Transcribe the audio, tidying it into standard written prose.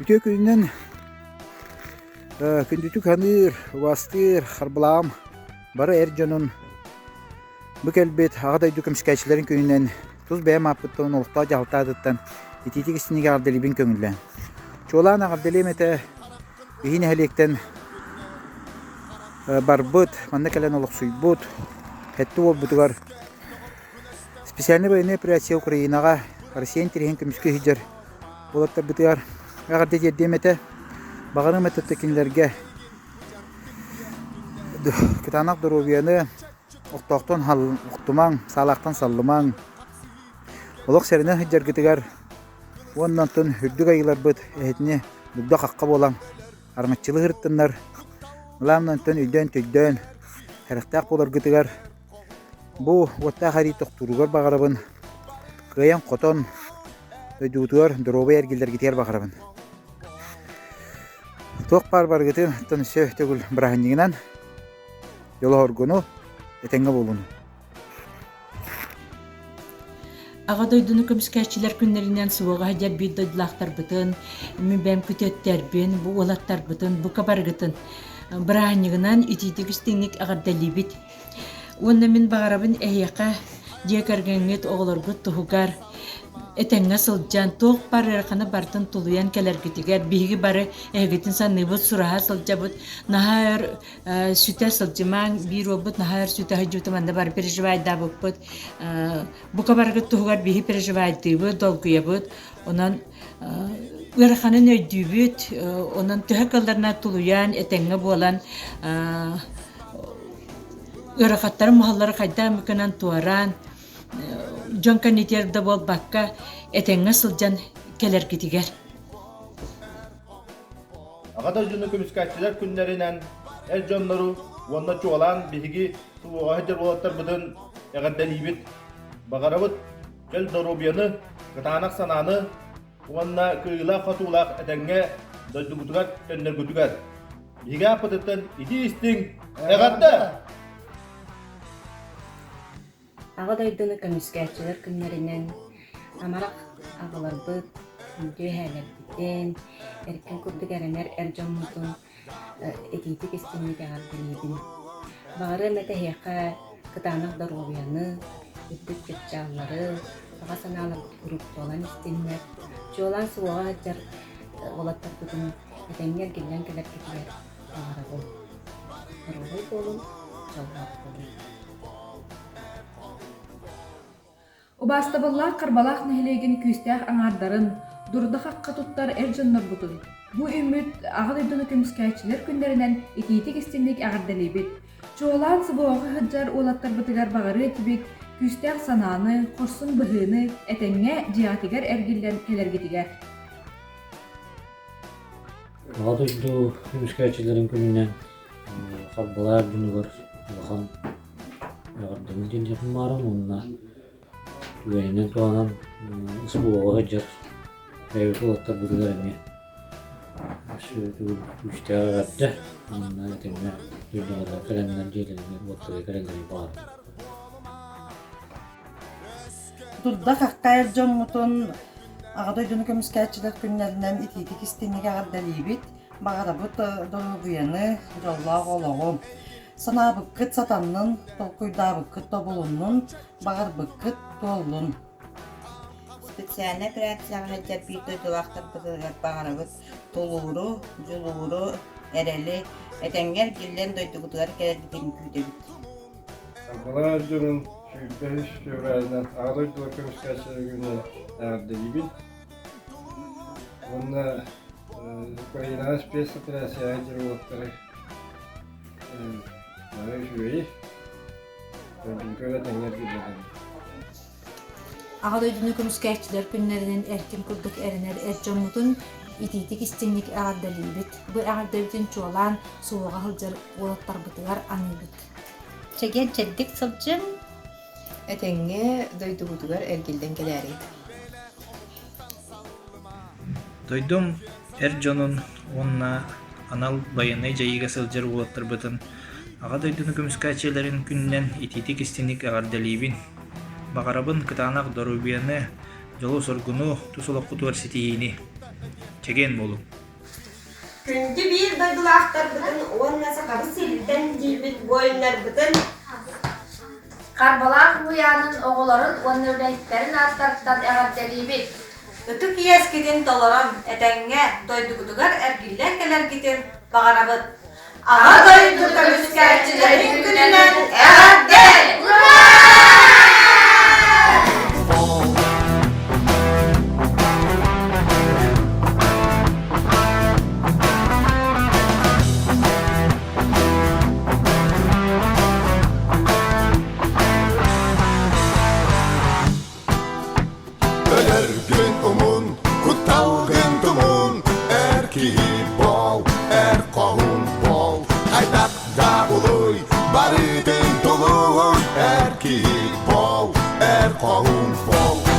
Үтүө күнүнэн күндүтүк саныыр, убаастыыр Харбалаам бары эр дьонун бу кэлбит Аҕа дойду көмүскээччилэрин күнүнэн тус бэйэм ааппыттан олохтоох дьаһалта аатыттан итиитик истиҥник эҕэрдэлиибин көҥүллээн. Чуолаан эҕэрдэлиэм этэ биһи нэһилиэктэн барбыт, манна кэлэн олохсуйбут сэттэ уолбутугар Специальнай военная операция Украинаҕа Россия интэриэһин көмүскүү сылдьар уолаттарбытыгар эҕэрдэ тиэрдиэм этэ. Баҕарыам этэ кинилэргэ кытаанах доруобуйаны, охтоохтон охтумаҥ, саалаахтан саллымаҥ, олох сэрэнэн сылдьаргытыгар уонна онтон үрдүк айыыларбыт эһэтини дугда-хахха буолан араҥаччылыы сырыттыннар. Главное онтон өйдөөн-төйдөөн, сэрэхтээх буоларгытыгар Бу уоттаах эрии тохтууругар баҕарабын, кыайан-хотон дойдубутугар доруобай эргиллэргитигэр баҕарабын. Туох баар барыгытын оттон өссө төгүл бырааһынньыгынан дьолу-соргуну, этэҥҥэ буолууну. Аҕа дойдуну көмүскээччилэр күннэринэн суоҕа сылдьар биир дойдулаахтарбытын, мин бэйэм күтүөттэрбин, бу уолаттарбытын, бука барыгытын бырааһынньыгынан итиитик-истиҥник эҕэрдэлиибит. Уонна мин баҕарабын эһиэхэ дьиэ кэргэҥҥит, оҕолоргут туһугар этэҥҥэ сылдьан, туох баар ыараханы барытын тулуйан кэлэргитигэр биһиги бары эһигитин саныыбыт, сураһа сылдьабыт. Наһаа өр сүтэ сылдьымаҥ, биир уолбут наһаа өр сүтэ сылдьыбыта манна бары переживайдаабыппыт. Бука барыгыт туһугар биһи переживайдыыбыт, долгуйабыт. Онон ыараханын өйдүүбүт, онон төһө кыалларынан тулуйан, этэҥҥэ буолан ыарахаттары муһаллары хайдах эмэ гынан туораан, дьон кэннитигэр да буолбакка, этэҥҥэ сылдьан кэлэргитигэр. Аҕа дойдуну көмүскээччилэр күннэринэн эр дьоннору уонна чуолаан биһиги СВО сылдьар уолаттарбытын эҕэрдэлиибит. Баҕарабыт чөл доруобуйаны, кытаанах санааны уонна кыайыылаах-хотуулаах этэҥҥэ дойдугутугар төннөргүтүгэр. Биһиги ааппытыттан итии-истиҥ эҕэрдэ! Аҕа дойдуну көмүскээччилэр күннэринэн амарах аҕаларбыт, күндү эһээлэрбитин, эркин курдук эрэнэр эр дьоммутун итиитик истиҥник эҕэрдэлиибин. Баҕарыам этэ эһиэхэ кытаанах доруобуйаны, үрдүк чыпчааллары, баҕа санааларгыт куруук туолан истиннэр, чуолаан суоҕа сылдьар уолаттарбытын этэҥҥэ эргиллэн кэлэргитигэр баҕарабын. Доруобай буолуҥ, дьоллоох буолуҥ. Убаастабыллаах Харбалаах нэһилиэгин күүстээх аҥаардарын, дурда-хахха туттар эр дьоннорбутун, бу үүммүт Аҕа дойдуну көмүскээччилэр күннэринэн итиитик-истиҥник эҕэрдэлиибит! Чуолаан СВО-ҕа сылдьар уолаттарбытыгар баҕарыа этибит күүстээх санааны, хорсун быһыыны, этэҥҥэ дьиэҕитигэр эргиллэн кэлэргитигэр! Аҕа дойду көмүскээччилэрин күнүнэн Харбалаах дьонугар улахан эҕэрдэни тиэрдиэхпин баҕарабын уонна түгэнинэн туһанан СВО-ҕа сылдьар бэйэбит уолаттарбытыгар эмиэ күүстээх эҕэрдэ уонна этэҥҥэ дойдуларыгар кэлэннэр дьиэлэригэр уоттарыгар кэлэллэрин баҕарабын. Дурда-хахха эр дьоммутун Аҕа дойдуну көмүскээччилэр күннэринэн итиитик-истиҥник эҕэрдэлиибит! Баҕарабыт доруобуйаны, дьоллоох олоҕу. Санаабыккыт сатаннын, толкуйдаабыккыт тобулуннун, баҕарбыккыт туоллун. Специальнай операцияҕа сылдьар биир дойдулаахтарбытыгар баҕарабыт тулууру, дьулууру, эрэли, этэҥҥэ эргиллэн дойдубутугар кэлэргитин күүтэбит. Арбалаах дьонун 23 февралынан Аҕа дойдуга көмүскээччилэр күнүнэн эҕэрдэлиибин уонна Украинаҕа спецоперацияҕа сылдьар уолаттары бары үчүгэйи, дойдубутугар этэҥҥэ эргиллэллэр. Аҕа дойдуну көмүскээччилэр күннэринэн эркин курдук эрэнэр эр дьоммутун итиитик-истиҥник эҕэрдэлиибит. Бу эҕэрдэбитин чуолаан суоҕа сылдьар уолаттарбытыгар аныыбыт. Чэгиэн-чэбдик сылдьыҥ, этэҥҥэ дойдубутугар эргиллэн кэлээриҥ. Дойдум эр дьонун уонна анал байыаннай дьайыыга сылдьар уолаттарбытын Аҕа дойдуну көмүскээччилэрин күнүнэн итиитик-истиҥник эҕэрдэлиибин! Баҕарабын кытаанах доруобуйаны, дьолу-соргуну, тус олоххутугар ситиһиини! Чэгиэн буолуҥ! Күндү биир дойдулаахтарбытын уонна Сахабыт сириттэн тиийбит буойуннарбытын Харбалаах уһуйаанын оҕолорун уонна үлэһиттэрин ааттарыттан эҕэрдэлиибит! Ытык иэскитин толорон, этэҥҥэ дойдугутугар эргиллэн кэлэргитин баҕарабыт! Аҕа дойду көмүскээччилэрин күнүнэн эҕэрдэ! Өлөргүн умун, кутталгын тумун, эр киһи бол, эр хоһун бол, хайдах да улуй, барытын тулуһун, эр киһи бол, эр хоһун бол.